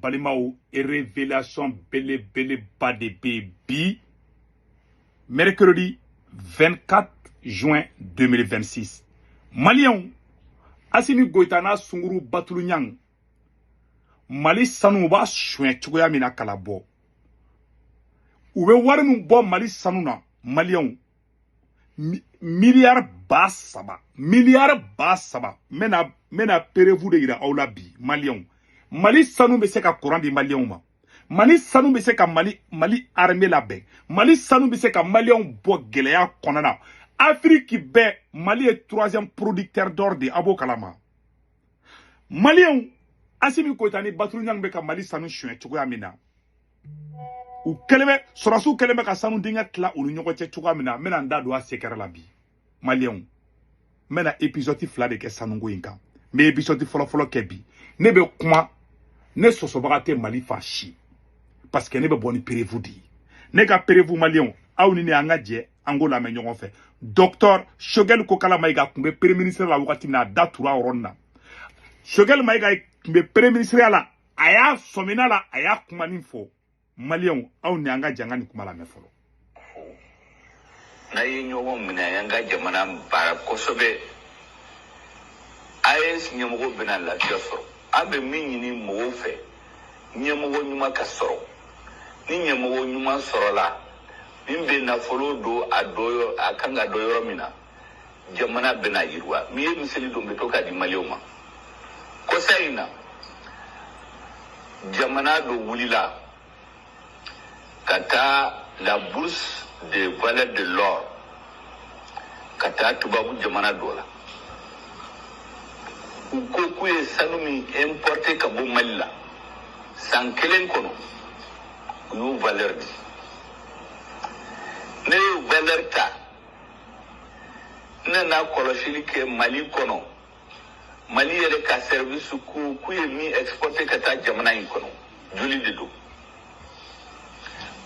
Balimaw, révélation belebeleba de bɛ yen bi, mercredi 24 juin 2026. Maliyɛnw, Assimi Goïta n'a sunkuru Batulu Ɲang, Mali sanu, u b'a suɲɛ cogoya min na kala bɔ, u bɛ wari min bɔ Mali sanu na, maliyɛnw, miliyari 3000, miliyari 3000. N bɛna preuve de yira aw la bi, maliyɛnw. Mali sanu bɛ se ka kuran di maliyɛnw ma, Mali sanu bɛ se ka Mali armée labɛn, Mali sanu bɛ se ka maliyɛnw bɔ gɛlɛya kɔnɔna na. Afiriki bɛɛ, Mali ye troisième producteur d'or de ye, a b'o kalama. Maliyɛnw, Assimi Goïta ni Batulu Ɲang bɛ ka Mali sanu suɲɛ cogoya min na, u kɛlen bɛ, sɔrɔsiw kɛlen bɛ ka sanu dingɛ tila u ni ɲɔgɔn cɛ cogoya min na, n bɛna n da don a secret la bi. Maliyɛnw, n bɛna épisode fila de kɛ sanuko in kan. N bɛ épisode fɔlɔ-fɔlɔ kɛ bi. Ne bɛ kuma, ne sɔsɔbaga tɛ Mali fan si, parce que ne bɛ bɔ ni preuve de ye. Ne ka preuve, maliyɛnw, aw ni ne, an ka jɛ an k'o lamɛn ɲɔgɔn fɛ. Docteur Choguel Kokalla Maïga tun bɛ premier ministre la wagati min na, a da tura o yɔrɔnin na. Choguel Maïga tun bɛ premier ministre la, a y'a sɔmina la, a y'a kuma nin fɔ. Maliyɛnw, aw ni an ka jɛ an ka nin kuma lamɛn fɔlɔ. N'a ye ɲɔgɔn minɛ, an ka jamana baara kosɛbɛ, AES ɲɛmɔgɔ bɛna lafiya sɔrɔ. An bɛ min ɲini mɔgɔw fɛ, ɲɛmɔgɔ ɲuman ka sɔrɔ. Ni ɲɛmɔgɔ ɲuman sɔrɔla, min bɛ nafolo don a dɔ a kan ka dɔ yɔrɔ min na, jamana bɛna yiriwa. Min ye misali dɔ bɛ to k'a di maliyɛnw ma, kɔsa in na, jamana dɔ wulila ka taa la bourse de valeur de l'or, ka taa tubabu jamana dɔ la. U ko k'u ye sanu min importer ka bɔ Mali la san kelen kɔnɔ, u y'o valeur di. Ne y'o valeur ta, n nana kɔlɔsili kɛ Mali kɔnɔ. Mali yɛrɛ ka service ko k'u ye min exporter ka taa jamana in kɔnɔ, joli de don?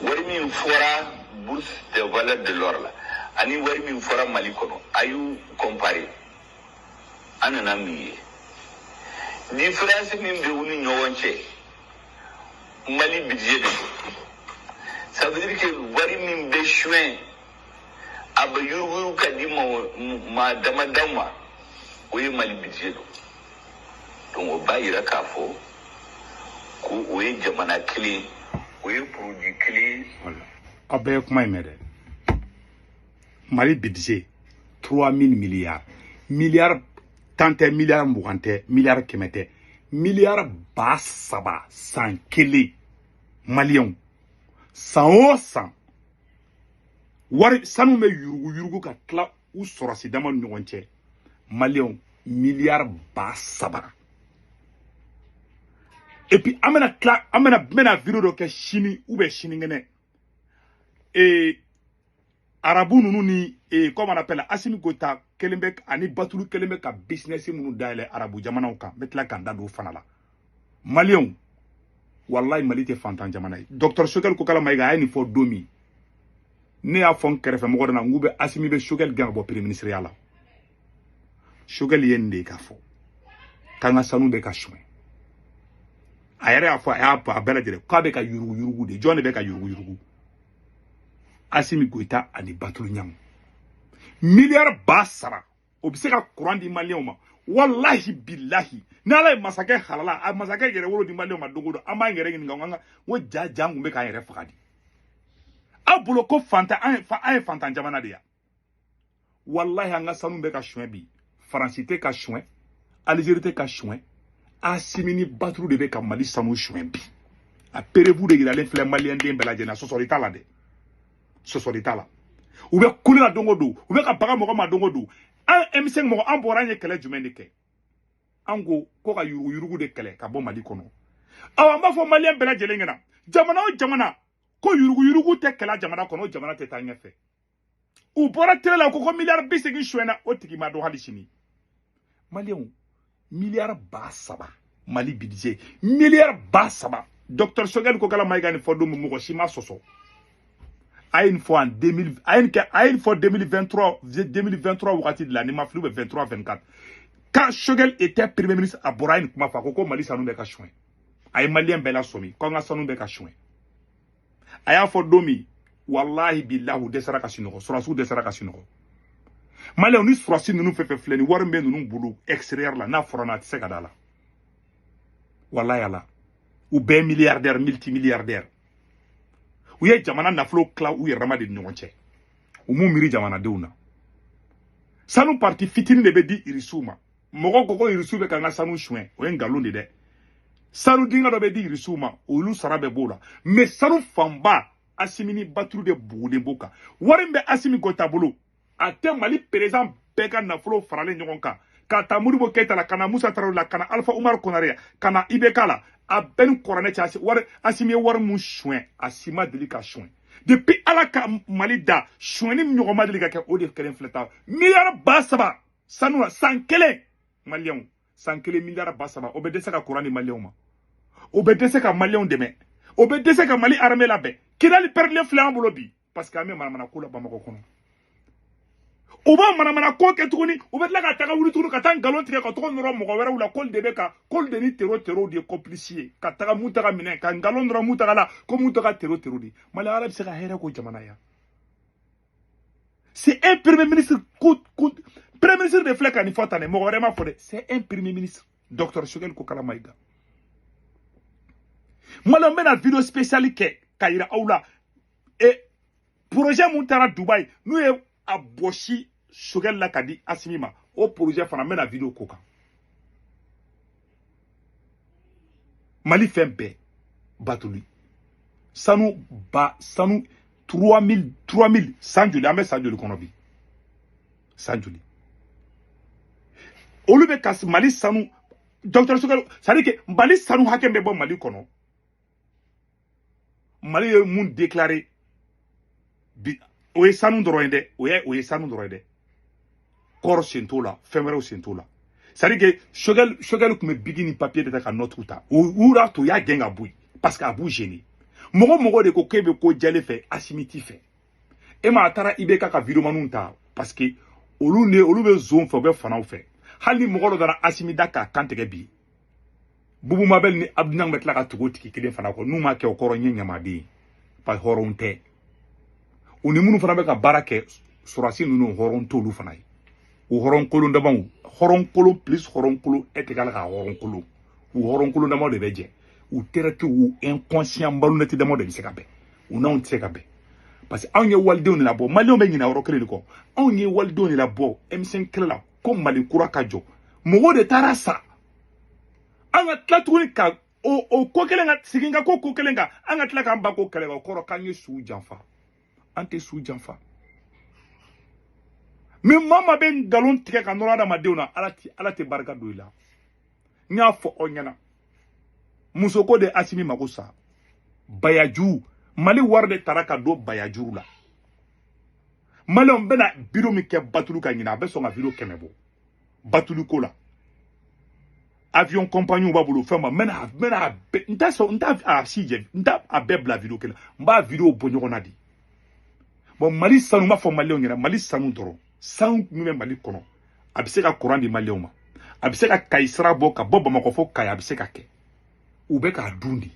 Wari min fɔra bourse de valeur de l'or la ani wari min fɔra Mali kɔnɔ, a y'u comparer. An nana min ye, différence min bɛ u ni ɲɔgɔn cɛ, Mali budget de don. Ça veut dire que wari min bɛ suɲɛ, a bɛ yuruguyurugu ka di maa dama dama ma, o ye Mali budget don. Donc o b'a yira k'a fɔ ko o ye jamana kelen, o ye produit kelen. Voilà. Aw bɛɛ ye kuma in mɛn dɛ. Mali budget, 3000 milliards. Miliyari 10 tɛ, miliyari 20 tɛ, miliyari 100 tɛ, miliyari 3000 san kelen. Maliyɛnw, san o san, wari sanu bɛ yurugu yurugu ka tila u sɔrɔsi dama ni ɲɔgɔn cɛ. Maliyɛnw, miliyari 3000. Et puis an bɛna tila, an bɛna vidéo dɔ kɛ sini ou bien sinikɛnɛ. Arabu ninnu ni comment on appelle, Assimi Goïta kelen bɛ ani Batulu kelen bɛ ka business minnu dayɛlɛ arabu jamanaw kan, n bɛ tila k'an da don o fana la. Maliyɛnw, wallahi, Mali tɛ fantan jamana ye. Docteur Choguel Kokalla Maïga a ye nin fɔ don min, ne y'a fɔ n kɛrɛfɛ mɔgɔ dɔ na, n k'u bɛ Assimi bɛ Choguel gɛn ka bɔ premier ministre ya la. Choguel ye nin de ye k'a fɔ k'an ka sanu bɛ ka suɲɛ. A yɛrɛ y'a fɔ, a y'a a bɛɛ lajɛlen k'a bɛ ka yurugu yurugu de. Jɔn de bɛ ka yurugu yurugu? Assimi Goïta ani Batulu Ɲang. Miliyari 3000, o bɛ se ka kuran di maliyɛnw ma. Walahi bilahi, ni Ala ye masakɛ halala, a masakɛ yɛrɛ wolo di maliyɛnw ma don o don, an b'an yɛrɛ ɲininka an ka n ko ja ja kun bɛ k'an yɛrɛ faga di. Aw bolo ko fantan, an ye fantan jamana de ya. Walahi, an ka sanu bɛ ka suɲɛ bi. Faransi tɛ ka suɲɛ, Alizeri tɛ ka suɲɛ, Assimi ni Batulu de bɛ ka Mali sanu suɲɛ bi. A preuve de yiralen filɛ maliyɛn den bɛɛ lajɛlen na. Sɔsɔli t'a la dɛ, sɔsɔli t'a la. U bɛ kule la don o don, u bɛ ka baga mɔgɔ ma don o don. An M5 mɔgɔ, an bɔra, an ye kɛlɛ jumɛn de kɛ? An ko ko ka yuruguyurugu de kɛlɛ ka bɔ Mali kɔnɔ. Awa, an b'a fɔ maliyɛn bɛɛ lajɛlen ɲɛna, jamana o jamana ko yuruguyurugu tɛ kɛlɛ jamana kɔnɔ, o jamana tɛ taa ɲɛfɛ. U bɔra télé la ko miliyari 80 suɲɛna, o tigi ma dɔn hali sini. Maliyɛnw, miliyari 3000, Mali budget, miliyari 3000. Docteur Choguel Kokalla Maïga nin fɔ don min, mɔgɔ si ma sɔsɔ. A ye nin fɔ en 2000, a ye nin kɛ, a ye nin fɔ 2023, 2023 wagati de la, ni ma fili, bɛ 23, 24, quand Choguel était premier ministre. A bɔra, a ye nin kuma fɔ, a ko ko Mali sanu bɛ ka suɲɛ. A ye maliyɛn bɛɛ lasɔmi ko an ka sanu bɛ ka suɲɛ. A y'a fɔ don min, walahi bilahi, u dɛsɛra ka sunɔgɔ, sɔrɔdasiw dɛsɛra ka sunɔgɔ. Maliyɛnw ni sɔrɔdasi ninnu fɛn fɛn filɛ nin, wari min bɛ ninnu bolo extérieur la, n'a fɔra n'a tɛ se ka da la. Walahi ala, u bɛɛ milliardaire, multimilliardaire. U ye jamana nafolo tila u yɛrɛ dama de ni ɲɔgɔn cɛ, u m'u miiri jamanadenw na. Sanu partie fitinin de bɛ di irisiw ma. Mɔgɔ ko ko irisiw bɛ ka n ka sanu suɲɛ, o ye nkalon de dɛ. Sanu dingɛ dɔ bɛ di irisiw ma, olu sara bɛ b'o la, mais sanu fanba, Asimi ni Batulu de bugulen b'o kan. Wari min bɛ Asimi Goyita bolo, a tɛ Mali président bɛɛ ka nafolo faralen ɲɔgɔn kan, ka taa Modibo Keyita la, ka na Musa Tarawele la, ka na Alpha Umar Konare la, ka na IBK la, a bɛɛ ni kɔrɔnɛ cɛ. Wari Asimi ye wari mun suɲɛ, a si ma deli ka suɲɛ depuis Ala ka Mali da. Suɲɛni min ɲɔgɔn ma deli ka kɛ, o de kelen filɛ ta miliyari 3000 sanu la san kelen. Maliyɛnw, san kelen miliyari 3000, o bɛ dɛsɛ ka kuran di maliyɛnw ma, o bɛ dɛsɛ ka maliyɛnw dɛmɛ, o bɛ dɛsɛ ka Mali armée labɛn. Kidali pɛrɛdilen filɛ an bolo bi, parce que an bɛ manamana ko la Bamakɔ kɔnɔ. U b'a manamana ko kɛ tuguni, u bɛ tila ka taga wuli tuguni ka taa nkalon tigɛ ka tɔgɔ nɔrɔ mɔgɔ wɛrɛw la, k'olu de bɛ ka, k'olu de ni terro terro de ye complice ye, ka taga Mutaga minɛ ka nkalon nɔrɔ Mutaga la, ko Mutaga terro terro de. Mali, Ala bɛ se ka hɛrɛ ko jamana ya. C'est un premier ministre, ko ko premier ministre de filɛ ka nin fɔ tan dɛ, mɔgɔ wɛrɛ ma fɔ dɛ. C'est un premier ministre, docteur Choguel Kokalla Maïga. Maliyɛnw, bɛna vidéo spéciale kɛ ka yira aw la e projet mun taara Dubaï, n'u ye a bɔsi Choguel la ka di Asimi ma, o projet fana, n bɛna vidéo ko kan. Mali fɛn bɛɛ batuli, sanu ba sanu 3000 3000, san joli an bɛ san joli kɔnɔ bi, san joli olu bɛ ka Mali sanu, docteur Choguel, c'est à dire que Mali sanu hakɛ bɛ bɔ Mali kɔnɔ. Mali ye mun déclaré bi, o ye sanu dɔrɔn ye dɛ, o ye sanu dɔrɔn ye dɛ, kɔrɔ sen t'o la, fɛn wɛrɛw sen t'o la. C'est à dire que Choguel tun bɛ bigi ni papier de ta ka note ta, o y'a to u y'a gɛn ka bɔ yen, parce que a b'u gêner. Mɔgɔ de ko k'e bɛ ko jɛlen fɛ, Asimi t'i fɛ. E ma a taara IBK ka videomaniw ta, parce que olu ne olu bɛ zon fɛ, u bɛ fanaw fɛ. Hali ni mɔgɔ dɔ nana Asimi da k'a kan tigɛ bi, Bubu Mabel ni Abdou Niang bɛ tila ka tugu o tigi kelen fana kɔ. N'u ma kɛ o kɔrɔ, n ye ɲamaden ye, parce que hɔrɔn tɛ. U ni minnu fana bɛ ka baara kɛ, sɔrɔdasi ninnu, hɔrɔn t'olu fana ye. U hɔrɔn kolon damaw, hɔrɔn kolon plus hɔrɔn kolon e tɛ k'ala ka hɔrɔn kolon, u hɔrɔn kolon damaw de bɛ jɛ. U tereke, u inconscient malhonnête damaw de bɛ se ka bɛn, u n'anw tɛ se ka bɛn, parce que anw ye walidenw de labɔ. Maliyɛnw bɛ ɲinɛ yɔrɔ kelen de kɔ, anw ye walidenw de labɔ M5 kɛlɛ la ko Mali kura ka jɔ. Mɔgɔw de taara sa, an ka tila tuguni ka o ko kelen ka segin ka ko kelen kan, an ka tila k'an ba ko kɛlɛ o kɔrɔ k'an ye su janfa. An tɛ su janfa. Mais maa maa bɛ nkalon tigɛ ka nɔrɔ adamadenw na, Ala tɛ barika don i la. N y'a fɔ aw ɲɛna, muso ko de Asimi mako sa bayaju, Mali wari de taara ka don bayajuru la. Maliyɛnw bɛna biro min kɛ Batulu ka ɲinɛ, a bɛ sɔn ka vidéo 100 bɔ Batulu ko la. Avion compagnie b'a bolo fɛn ma, n bɛna a bɛɛ, n t'a sɔn, n t'a a si jɛ, n t'a a bɛɛ bila vidéo kelen, n b'a vidéo bɔ ɲɔgɔn na de. Bon, Mali sanu, n b'a fɔ maliyɛnw ɲɛna, Mali sanu dɔrɔn, sanu min bɛ Mali kɔnɔ, a bɛ se ka courant di maliyɛnw ma, a bɛ se ka Kayi sira bɔ ka bɔ Bamakɔ fo Kayi, a bɛ se ka kɛ. U bɛ k'a dun de.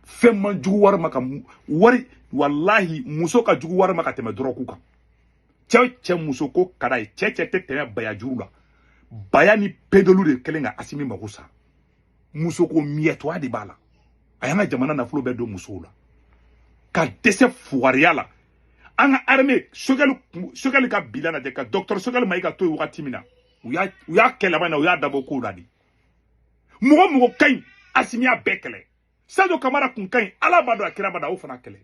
Fɛn man jugu wari ma ka wari, walahi muso ka jugu wari ma ka tɛmɛ dɔrɔgu kan. Cɛ cɛ muso ko ka d'a ye, cɛ cɛ tɛ tɛmɛ bayajuru la. Baya ni pedolu de kɛlen ka Asimi mako sa. Muso ko miyɛtoya de b'a la. A y'an ka jamana nafolo bɛɛ don musow la ka dɛsɛ fugariya la. An ka armée, Choguel ka bilan lajɛ, ka docteur Choguel Maïga to yen wagati min na, u y'a kɛ laban na, u y'a dabɔ kow la de. Mɔgɔ ka ɲi, Asimi y'a bɛɛ kɛlɛ. Sadio Kamara kun ka ɲi, Ala b'a dɔn, a kira b'a dɔn, a y'o fana kɛlɛ.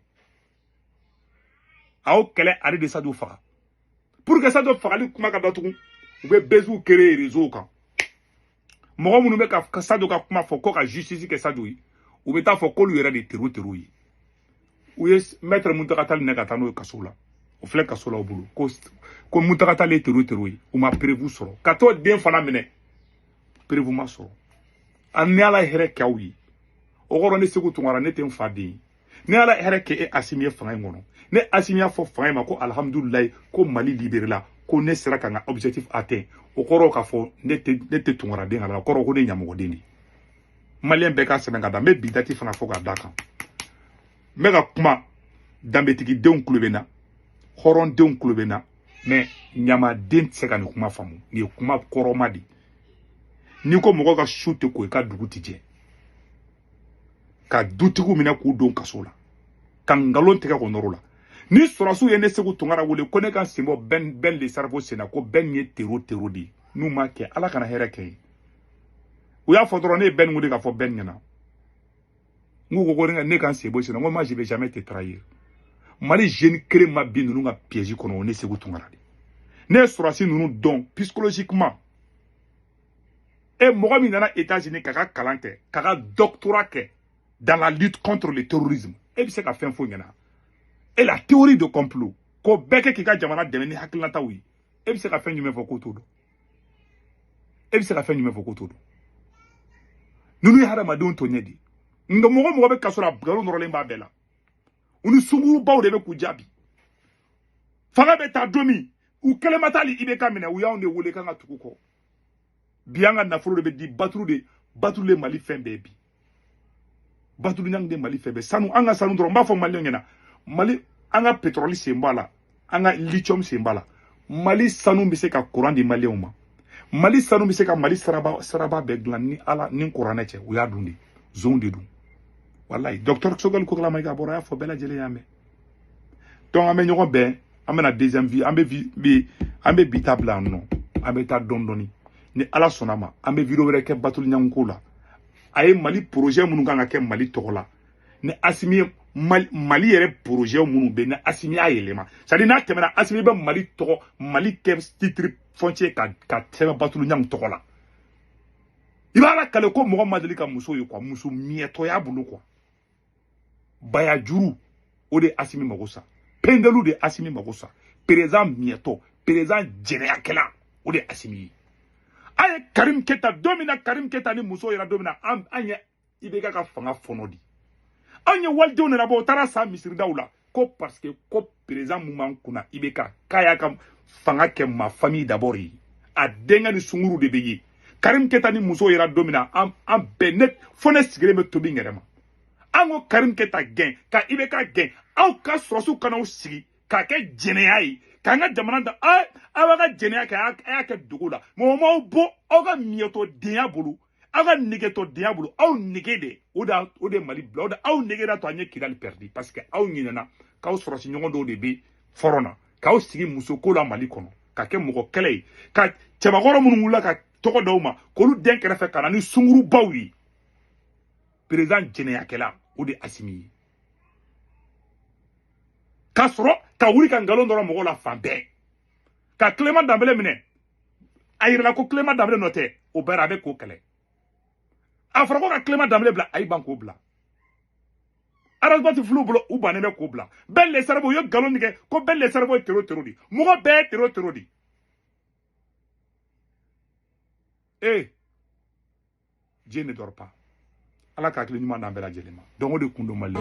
A y'o kɛlɛ, ale de Sadio faga. Pour que Sadio fagali kuma ka datugu, u bɛ bezuw créer réseau kan. Mɔgɔ minnu bɛ ka Sadio ka kuma fɔ ko ka justice kɛ Sadio ye, u bɛ taa fɔ k'olu yɛrɛ de terro terro ye. U ye maître Mountaga Tall minɛ ka taa n'o ye kaso la, o filɛ kaso la u bolo, ko Mountaga Tall ye terro terro ye. U ma preuve sɔrɔ ka t'o den fana minɛ, preuve ma sɔrɔ. An ni Ala ye hɛrɛ kɛ aw ye, o kɔrɔ ne Sekou Tounkara, ne tɛ n fa den ye. Ni Ala ye hɛrɛ kɛ e Asimi ye fanga in kɔnɔ, ne Asimi y'a fɔ fanga in ma ko alihamudulilayi, ko Mali libéré la, ko ne sera ka n ka objectif atteint, o kɔrɔ k'a fɔ ne tɛ Tounkara den ka la, o kɔrɔ ko ne ye ɲamɔgɔden de ye. Malien bɛɛ ka sɛbɛn ka da n bɛ bi date fana fɔ k'a d'a kan. N bɛ ka kuma danbetigidenw kulo bɛ na, hɔrɔndenw kulo bɛ na, mais ɲamaden tɛ se ka nin kuma faamu. Nin ye kuma kɔrɔma de. N'i ko mɔgɔ ka su tɛ ko i ka dugu tɛ jɛ, ka dutigiw minɛ k'u don kaso la, ka nkalon tigɛ k'o nɔrɔ la. Ni sɔrɔsiw ye ne Sékou Tounkara wele ko ne ka sen bɔ Ben le Cerveau sen na, ko Ben ye terro terro de ye, n'u ma kɛ Ala kana hɛrɛ kɛ ye. U y'a fɔ dɔrɔn ne ye Ben wele k'a fɔ Ben ɲɛna, n ko ko ne ka n sen bɔ sen na, n ko moi je vais jamais te trahir. Mali jeune kelen ma bin ninnu ka piège kɔnɔ, o ne Sékou Tounkara de. Ne ye sɔrɔsi ninnu dɔn psychologiquement. E mɔgɔ min nana États-Unis k'a ka kalan kɛ, k'a ka doctorat kɛ dans la lutte contre le terrorisme, e bɛ se ka fɛn fɔ ɲɛna. Et la théorie de complot, ko bɛɛ kɛ k'i ka jamana dɛmɛ ni hakilinataw ye, e bɛ se ka fɛn jumɛn fɔ k'o t'o dɔn? E bɛ se ka fɛn jumɛn fɔ k'o t'o dɔn? Ninnu ye hadamadenw tɔɲɛ de. Nka mɔgɔ mɔgɔ bɛ kaso la, nkalon nɔrɔlen b'a bɛɛ la. U ni sunkurubaw de bɛ k'u jaabi. Fanga bɛ taa don min, u kɛlen ma taali IBK minɛ, u y'anw de wele k'an ka tugu kɔ. Bi an ka nafolo de bɛ di baturu de, baturu de Mali fɛn bɛɛ bi. Baturu ɲangi de Mali fɛn bɛɛ. Sanu, an ka sanu dɔrɔn, n b'a fɔ maliyɛnw ɲɛna, Mali an ka pétrole sen b'a la, an ka lithium sen b'a la. Mali sanu bɛ se ka courant di maliyɛnw ma. Mali sanu bɛ se ka Mali saraba saraba bɛɛ dilan ni Ala ni kuranɛ cɛ, u y'a dun de, zonw de dun. Walayi, docteur Choguel Kokalla Maïga bɔra a y'a fɔ bɛɛ lajɛlen y'a mɛn. Donc an bɛ ɲɔgɔn bɛn, an bɛna deuxième vie, an bɛ bi an bɛ bi ta bila yan nɔ, an bɛ taa dɔɔni dɔɔni. Ni Ala sɔnna ma, an bɛ vidéo wɛrɛ kɛ Batuli Ɲangi la. A ye Mali projet minnu kan ka kɛ Mali tɔgɔ la, ni Assimi ye Mali yɛrɛ projet minnu bɛ, ni Assimi y'a yɛlɛma, c'est à dire n'a tɛmɛna Assimi bɛ Mali tɔgɔ, Mali kɛ titre foncier ka sɛbɛn Batuli Ɲangi tɔgɔ la. I b'a lakale ko mɔgɔ ma deli ka muso ye quoi, muso miɛtɔ y'a bolo quoi. Bayajuru o de Assimi mago sa, pendelu de Assimi mago sa, président miɛtɔ, président jɛnɛyakɛla o de Assimi ye. An ye Karim Keita don min na, Karim Keita ni muso yɛrɛ don min na, an ye IBK ka fanga fɔnɔ di. An ye walidenw nana bɔ, u taara sa misiridaw la ko parce que ko président mun b'an kunna IBK k'a y'a ka fanga kɛ ma famille d'abord ye, a denkɛ ni sunkuru de bɛ ye. Karim Keita ni muso yɛrɛ don min na, an bɛɛ ne fo ne sigilen bɛ tobi n yɛrɛ ma. An ko Karim Keita gɛn ka IBK gɛn, aw ka sɔrɔsiw kana aw sigi k'a kɛ jɛnɛya ye k'an ka jamana da. Aw b'a ka jɛnɛya kɛ, a y'a kɛ dogo la, mɔgɔ m'aw bɔ aw ka miɲɛtɔdenya bolo, aw ka negetɔdenya bolo, aw nege de o de Mali bila, o de aw nege de to an ye Kidali perdu, parce que aw ɲinɛna k'aw sɔrɔsi ɲɔgɔn dɔw de bɛ fɔrɔn na, k'aw sigi musoko la Mali kɔnɔ, ka kɛ mɔgɔ kɛlɛ ye, ka cɛbakɔrɔ minnu wulila ka tɔgɔ d'aw ma k'olu den kɛrɛfɛ ka na ni sunkurubaw ye. Président jɛnɛyakɛla o de Assimi ye, k'a sɔrɔ ka wuli ka nkalon dɔrɔn mɔgɔw la fan bɛɛ, ka Clément Dembélé minɛ, a yirala ko Clément Dembélé nɔ tɛ, o bɛɛ a bɛ k'o kɛlɛ. A fɔra ko ka Clément Dembélé bila, a y'i ban k'o bila. Arasibati filiw bolo, u bannen bɛ k'o bila. Ben le Cerveau, u ye nkalon tigɛ ko Ben le Cerveau ye terro terro de, mɔgɔ bɛɛ ye terro terro de. Eh, Dieu ne dort pas. Ala ka hakili ɲuman d'an bɛɛ lajɛlen ma. Donc o de kun don Mali.